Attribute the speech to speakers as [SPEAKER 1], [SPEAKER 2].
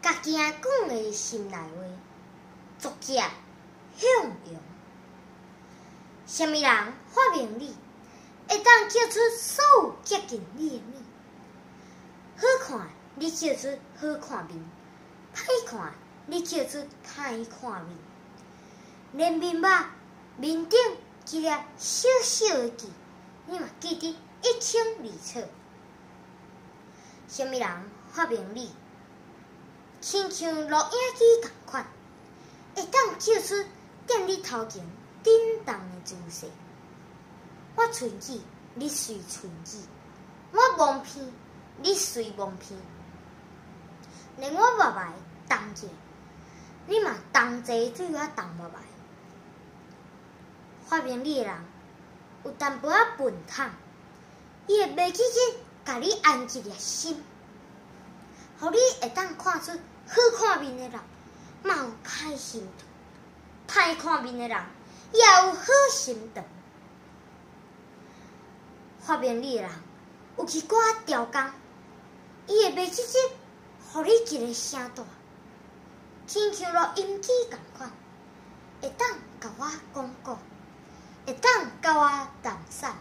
[SPEAKER 1] 家己講的心內話，逐隻向陽。啥物人發明你，會當叫出所有接近你的物？好看，你叫出好看面；歹看，你叫出歹看面。連面肉面頂一粒小小的痣，你嘛記得一清二楚。啥物人發明你，親像錄影機仝款，會當照出踮你頭前振動的姿勢。我喙齒，你隨喙齒；我蒙騙，你隨蒙騙。連我目眉動者，你嘛同齊對我動目眉。發明你的人有淡薄仔笨桶，伊會袂記得共你安一粒心，予你會當看出好看面的人嘛有歹心腸，歹看面的人也有好心腸。發明你的人有去掛雕工，伊會袂記得予你一个聲帶，親像錄音機仝款，會當共我講古，會當佮我談散。